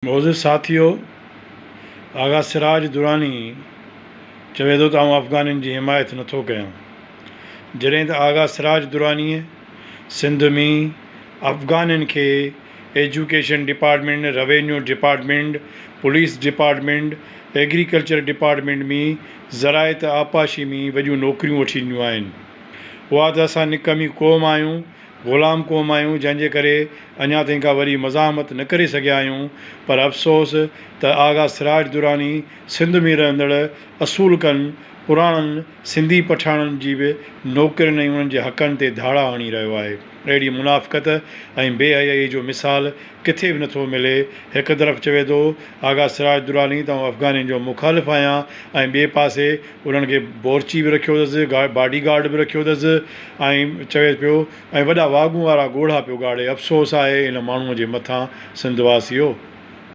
معزز ساٿيو! آغا سراج دراني چوي ٿو ته آئون افغانين جي حمايت نٿو ڪيان. جڏهن ته آغا سراج درانيء سنڌ ۾ افغانين کي education department, revenue department, police department, agriculture department ۾ زراعت آبپاشي ۾ وڏيون نوڪريون وٺي ڏنيون آهن. اها ته اسان نڪمي قوم آهيون غلام قوم آهيون جنهن جي ڪري اڃا تائين ڪا وڏي مزاحمت نه ڪري سگهيا آهيون پر افسوس ته آغا سراج دراني سنڌ ۾ رهندڙ اصولڪن پراڻن سنڌي پٺاڻن جي به نوڪرين ۽ انهن جي حقن تي ڌاڙا هڻي رهيو آهي اهڙي منافقت ۽ بي حيائي جو مثال ڪٿي به نٿو ملي هڪ طرف چوي ٿو آغا سراج دراني ته آئون افغانين جو مخالف آهيان ۽ ٻئي پاسي انهن کي بورچي به رکيو اٿس، باڊي گارڊ به رکيو اٿس ۽ چوي پيو ۽ وڏا واڳون وارا ڳوڙها پيو ڳاڙي افسوس آهي ان ماڻهوء جي مٿان سنڌ واسيو.